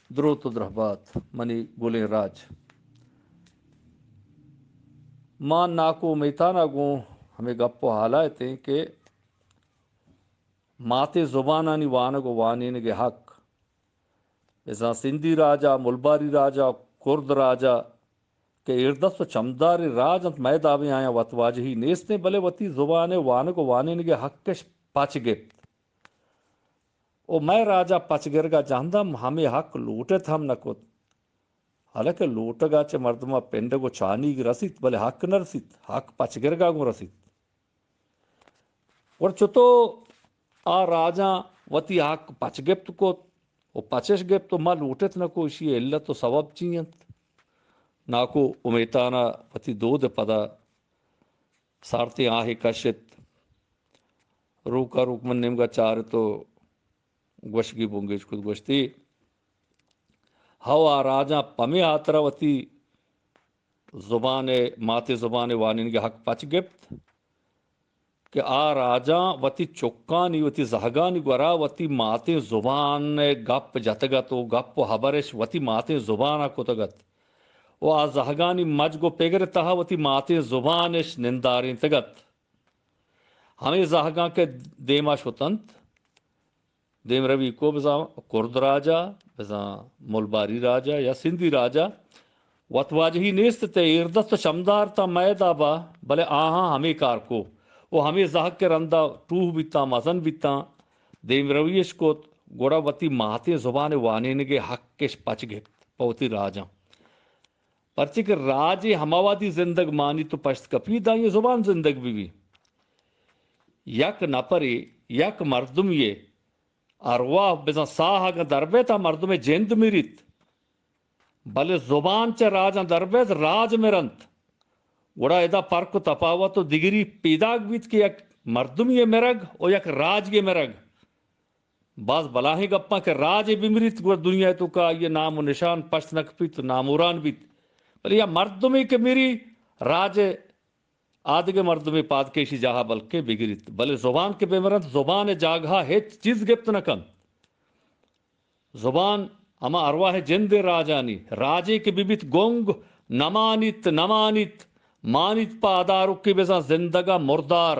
دروت و درہبات منی گلیں راج۔ ما ناکو میتانا گوں ہمے گپ و حالا اتیں کہ ماتیں زبانانی وانگ و وانینگ ء حق بزاں سندھی راجا، ملباری راجا، کرد راجا کہ ایردست و چمداریں راج انت، مئے دابیں آیاں وتواجہی نیستیں، بلے وتی زبان ء وانگ و وانینگ ء حقش پچ گپت۔ و مئے راجا پچ گرگا جہندم ہمے حق لوٹت ہم نہ کت۔ حالانکہ لوٹگا چہ مردما پنڈگ و چانیگ رسیت، بلے حق نہ رسیت، حق پچ گرگا گوں رسیت۔ گڑا چتو آ راجاں وتی حق پچ گپت کت و پچش گپت و ما لوٹت نہ کو، اشی علت و سبب چی انت؟ ناکو امیتانا وتی دود پدا سارتیں آہے کشت۔ روکا روک من نیمگا چارت و گوشگی بنگیج کت، گوشتی، ہو آ راجاں پمے ہاترا وتی زبان ء، ماتیں زبان ء وانینگ ء حق پچ گپت کہ آ راجاں وتی چکانی، وتی زہگانی گورا وتی ماتیں زبان ء گپ جتگ ات و گپ و ہبرش وتی ماتیں زبان ء کتگ ات و آ زہگانی مجگ و پگر ء تہا وتی ماتیں زبانش نندارینتگ ات۔ ہمے زہگاں کہ دیما شتنت، دیمروی کو بزاں کرد راجا، بزاں ملباری راجا یا سندھی راجا، وتواجہی نیست تے ایردست و چمدار تا مئے دابا، بلے آہاں ہمے کار کو و ہمے زہگ کہ رندا ٹوہ بیتاں، مزن بیتاں، دیمرویش کت، گڑا وتی ماتیں زبان وانینگے حقش پچ گپت پہ وتی راجاں۔ پرچے کہ راجے ہما وہدی زندگ مانیت و پشت کپیت، داں آئی زبان زندگ بہ بی۔ یک نپرے، یک مردمے ارواہ بزاں ساہ اگاں در بیت، آ مردمے جند مریت، بلے زبان چہ راجاں در بیت، راج مرنت۔ گڑا ادا پرک و تپاوت و دگری پیداک بیت کہ یک مردمے مرگ و یک راجے مرگ۔ باز بلاہیں گپاں کہ راجے بمریت، گڑا دنیا توکا آئی نام و نشان پشت نہ کپیت و ناموران بیت۔ بلے یا مردمے کہ مری، راج آدگہ مردمے پاد کیشی جاہا بلکیں بگریت، بلے زبان کہ بمرنت، زبان جاگہا ہچ چیز گپت نہ کنت۔ زبان ہما ارواہ جند راجانی، راجے کہ ببیت گنگ، نمانیت، نمانیت، مانیت پہ ادارکی بزاں زندگا مردار۔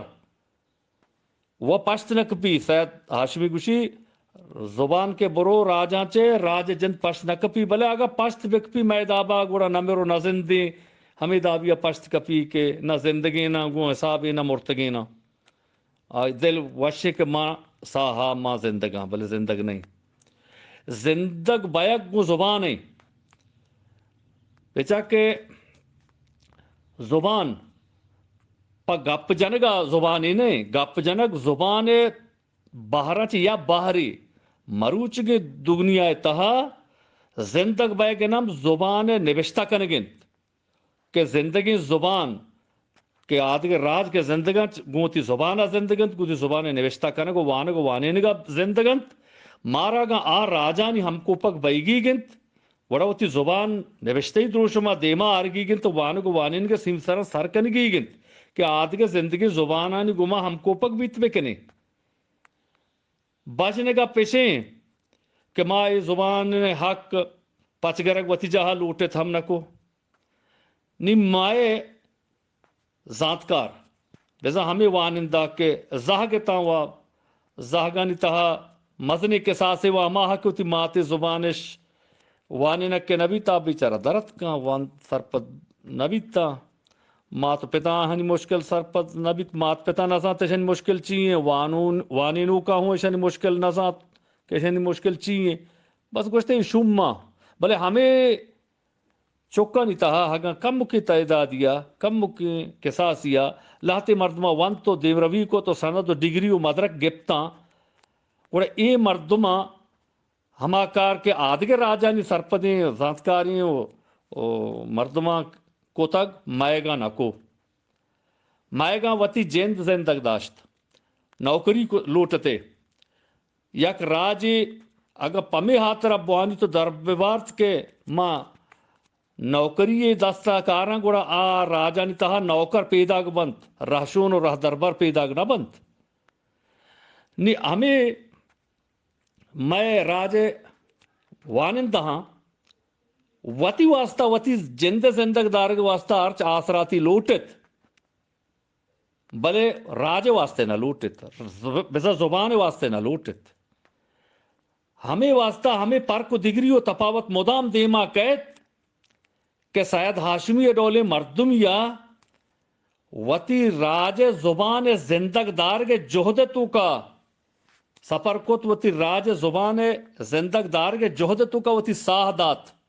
و پشت نہ کپی۔ سید ہاشمی گوشی، زبان کہ برو راجاں چے، راج جند پشت نہ کپی، بلے اگاں پشت بکپی مئے دابا، گڑا نہ مرو نہ زندیں، ہمے دابیا پشت کپی کہ نہ زندگیں نہ گوں حسابے نہ مرتگیں نہ۔ آ دل وشیں کہ ما ساہا ما زندگاں، بلے زندگ نہیں۔ زندگ بئیگ گوں زبان ایں۔ بچا کہ زبان پہ گپ جنگا زبانے نہ، گپ جنگ زبان بہراں چہ یا بہرے۔ مروچگیں دنیا تہا زندگ بئیگ نام زبان نبشتہ کنگ انت۔ کہ زندگیں زبان، کہ آدگہ راج کہ زندگ انت، گوں وتی زبان ء زندگ انت، گوں وتی زبان ء نوشتہ کنگ و وانگ و وانینگ ء زندگ انت۔ مارا اگاں آ راجانی ہمکوپگ بئیگیگ انت، گڑا وتی زبان نوشتہی دروشم ء دیما آرگیگ انت و وانگ و وانینگ ء سیمسراں سر کنگیگ انت کہ آدگہ زندگیں زبانانی گوما ہمکوپگ بیت بکنیں۔ بژن ء گپ اش انت کہ ما اے زبان ء حق پچگرگ وتی جاہ ء لوٹت ہم نہ کو۔ نی مئے زانتکار بزاں ہمے وانندہ کہ زہگ اتاں و زہگانی تہا مزنیں کساسے و ہما کہ وتی مات ء زبانش وانینگ کہ نہ بیت، آ بیچارہ در اتکاں، وان سرپد نہ بیتاں۔ مات و پتاہانی مشکل سرپد نہ بیت، مات پتا نہ زانت اشانی مشکل چی ایں، وانون-، وانینوکا ہوں اشانی مشکل نہ زانت کہ اشانی مشکل چی ایں۔ بس گوشتے شوما، بلے ہمے چکانی تہا اگاں کمکے تعدادیا، کمکے کساسیا لہتے مردما ونت و دیمروی کت و سند و ڈگری و مدرک گپتاں، گڑا اے مردما ہما کار کہ آدگہ راجانی سرپدیں زانتکاریں و، و مردماں کتگ، مئیگاں نہ کو۔ مئیگاں وتی جند زندگ داشت۔ نوکری کو-، لوٹتے۔ یک راجے اگاں پمے ہاترا بوانی تو در ببارت کہ ما نوکری دستا کاراں، گڑا آ راجانی تہا نوکر پیداگ بنت، رہشون و رہدربر پیداگ نہ بنت۔ نی ہمے مئے راج ء وانندہاں وتی واسطہ، وتی جند ءِ زندگ دارگ ءِ واسطہ ہرچ آسراتی لوٹ ایت، بلے راج ءِ واسطہ نہ لوٹ ایت، ز-، بزاں زبان ءِ واسطہ نہ لوٹ ایت۔ ہمے واسطہ ہمے پرک و دگری و تپاوت مدام دیما کئیت کہ سید ہاشمی ءِ ڈولیں مردمے ءَ وتی راج ءِ زبان ءِ زندگ دارگ ءِ جہد ءِ توکا سپر کت، وتی راج ءِ زبان ءِ زندگ دارگ ءِ جہد ءِ توکا وتی ساہ دات۔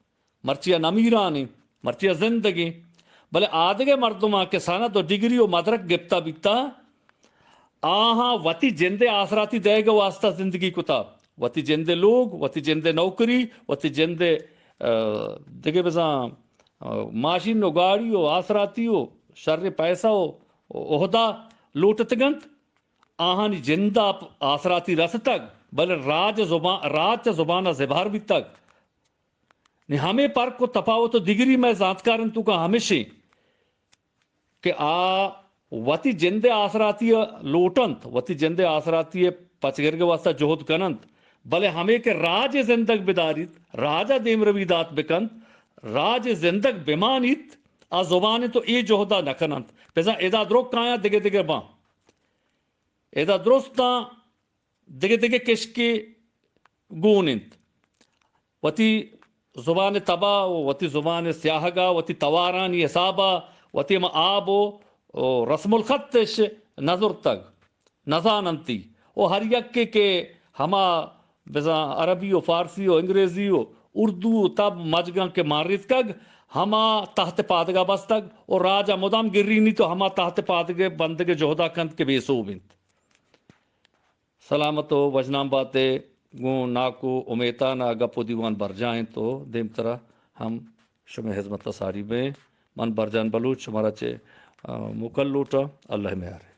مرچی ءَ نمیران ایں، مرچی ءَ زندگ ایں، بلے آدگہ مردماں کہ سند و ڈگری و مدرک گپتا بیتا، آہاں وتی جند ءِ آسراتی دئیگ ءِ واسطہ زندگی کتا، وتی جند ءِ لوگ، وتی جند ءِ نوکری، وتی جند ءِ، آ، دگہ بزاں، آ، ماشین و گاڑی و آسراتی و شر پیسہ و، و عہدہ لوٹتگ انت۔ آہانی جند ءَ آسراتی رستگ، بلے راج زبان، راج چہ زبان ءَ زبہر بیتگ۔ نی ہمے پرک و تپاوت و دگری مئے زانتکارانی توکا ہمیش انت کہ آ وتی جند ءِ آسراتی ءَ لوٹ انت، وتی جند ءِ آسراتی ءِ پچگرگ ءِ واسطہ جہد کن انت، بلے ہمے کہ راج ءَ زندگ بداریت، راج ءَ دیمروی دات بکنت، راج ءَ زندگ بمانیت، آ زبان انت و اے جہد ءَ نہ کن انت۔ بزاں ادا درک آیاں دگہ دگہ باں۔ ادا درستاں دگہ دگہ کشکے گون انت۔ وتی زبان ءِ تب ءَ و وتی زبان ءِ سیاہگ ءَ، وتی توارانی حساب ءَ، وتی ہما آب و، و رسم الخط اش نہ زرتگ، نہ زاننتی۔ و ہر یکے کہ ہما بزاں عربی و فارسی و انگریزی و اردو و تب مجگاں کہ مان ریتکگ، ہما تحت پادگا بستگ و راج ءَ مدام گرینیت و ہما تحت پادگے بندگ ءِ جہد ءَ کنت کہ بے سوب انت۔ سلامت و وژنام بات ئے۔ گوں ناکو امیتان ءَ گپ و دیوان برجاہ انت و دیمترا ہم شمئے ہزمت ءَ ساری بیں۔ من برجان بلوچ شمارا چہ، آ، موکل لوٹاں۔ اللہ ءِ میار۔